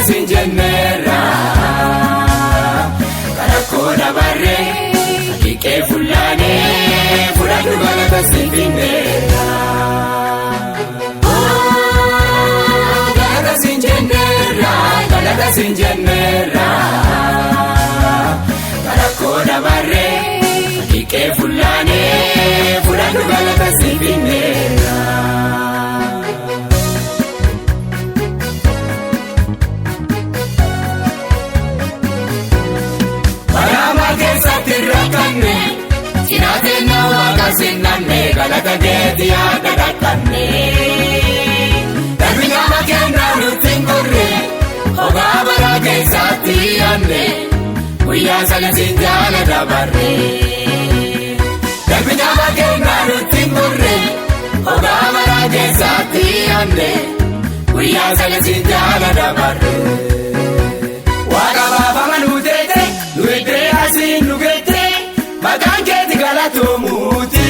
siin jenneerra. Karakkoo dabarree dhiqee fullaanee fudhadhu galata siin finneerra. Galata siin jenneerra, galata siin jenneerra. Karakkoo dabarree dhiqee fullaanee fudhadhu galata siin finneerra. Baraama keessatti rakkanne cinaateen waaqa sinnanne galata keetii yaada dhaqanne. Darbi nama kennaa nutti hin gorre hogaa bara keessatti yaanne guyyaa sana siin jaala dabarre. Darbi nama kennaa nutti hin gorre hogaa bara keessatti yaanne guyyaa sana siin jaala dabarre. Waaqa baafama nu teete nu iddee asiin nu geette maqaan keeti galatoomuuti.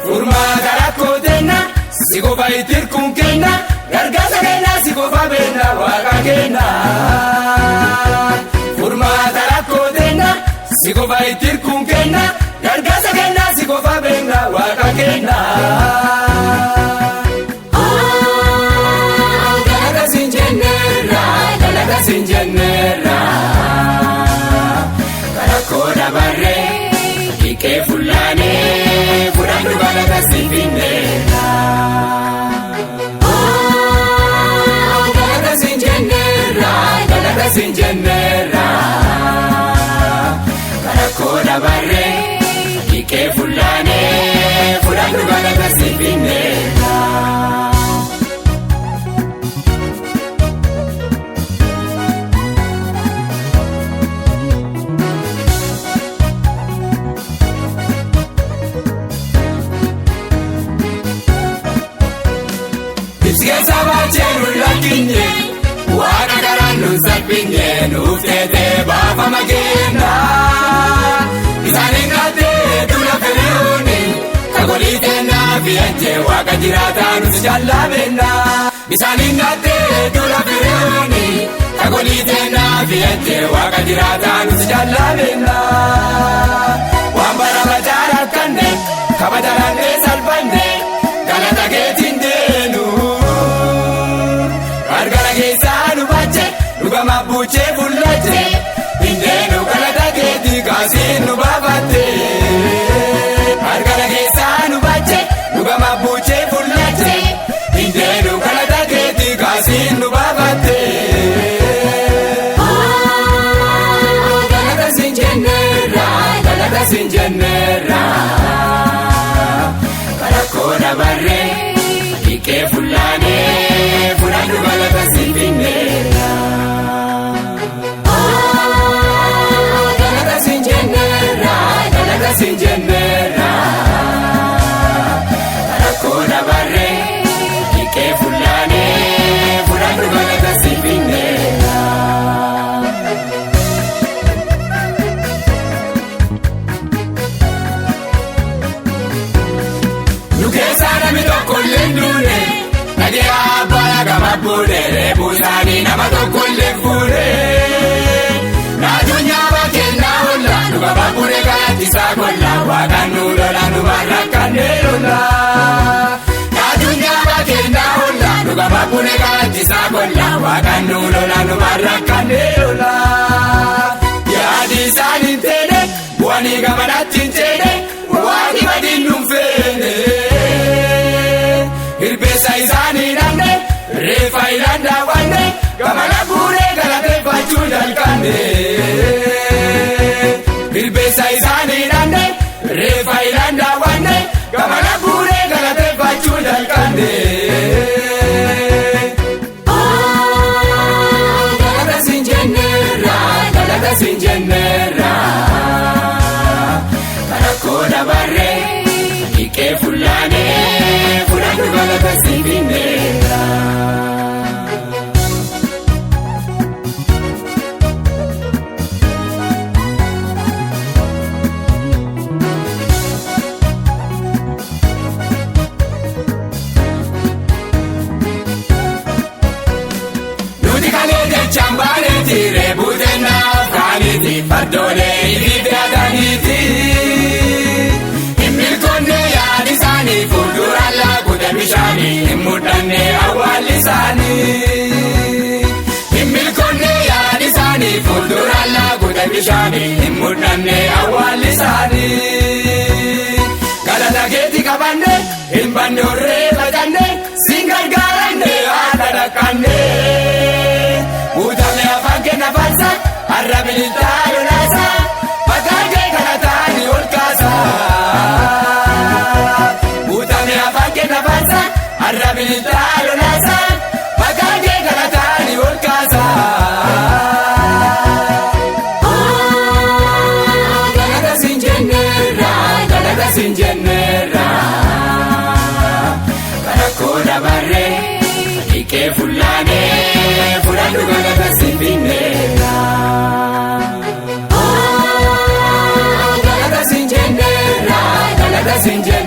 Furmaata rakkoo teenna si qofa itti hirkuun kenna gargaarsa kenna si qofa beenna waaqa kenna. Furmaata rakkoo teenna si qofa itti hirkuun kenna gargaarsa kenna si qofa beenna waaqa kenna. Galata siin jenneerra, galata siin jenneerra. Karakkoo dabarree dhiqee fullaanee fudhadhu galata siin finneerra. Galata siin jenneerra, galata siin jenneerra. Karakkoo dabarree dhiqee fullaanee fudhadhu galata siin finneerra. Ibsi keessa baachee nu lakkinye waaqa garaan nu salphinye nuuf teetee baafama kenna. Isaaniin qaatee dura firiyooni kakolii teennaa fi ejjee waaqa jiraataa nuti jaallabenna. Isaaniin qaatee dura firiyooni kakolii teennaa fi ejjee waaqa jiraataa nuti jaallabenna. Waan bara bacaa rakkanne kabajaranne salphanne galata keetiin deenu. Gargara keessaa nu bache dhugama buuchee fullache hindeenu galata keetii kaasiin nu baafatte. Gargara keessaa nu bache dhugama buuchee fullache hindeenu galata keetii kaasiin nu baafatte. Galata siin jenneerra, galata siin jenneerra. Karakkoo dabarree dhiqee fullaanee fudhadhu galata siin finneerra. Galata siin jenneerra, galata siin jenneerra. Karakkoo dabarree dhiqee fullaanee fudhadhu galata siin finneerra. Nu keessaa namni tokko illee hin duune dhagee abbaa gama buune reebuu isaanii nama tokko illee fuune. Addunyaa bakkeenyaa olla nu gaba buune gaaddisaa golla waaqaan nu lola nu barrakkannee lola. Addunyaa bakkeenyaa olla nu gaba buune gaaddisaa golla waaqaan nu lola nu barrakkannee lola. Yaadi isaanii hin teene bu'anii gamanatti hin teene waaqni badiin nu hin feene. Hirbeessa isaanii dhabne reeffa ilaan daawwanne gamana guuree galateeffachuu jalqabne. Hirbeessa isaanii dhabne reeffa ilaan daawwanne gamana guuree galateeffachuu jalqabne. Galata siin jenneerra, galata siin jenneerra. Karakkoo dabarree dhiqee fullaanee fudhadhu galata siin finneerra. Fardoolee ifi fe'ataniiti. Hin milkoonne yaadi isaanii fuulduraan laakuta bishaanii hin mudhanne awwaalli isaanii. Hin milkoonne yaadi isaanii fuulduraan laakuta bishaanii hin mudhanne awwaalli isaanii. Galata keetti qabanne hin banne horree facanne siin gargaaranne haadha dhaqqanne. Guutamne afaan kenna faarsa har'a bililtaa lolaasa maqaan kee galataan ol kaasa. Guutamne afaan kenna faarsa har'a bililtaa lolaasa maqaan kee galataan ol kaasa. Galata siin jenneerra galata siin jenneerra rakkoo dabarree dhiqee fullaanee fudhadhu galata siin finneerra. Galata siin jenneerra galata siin jenneerra.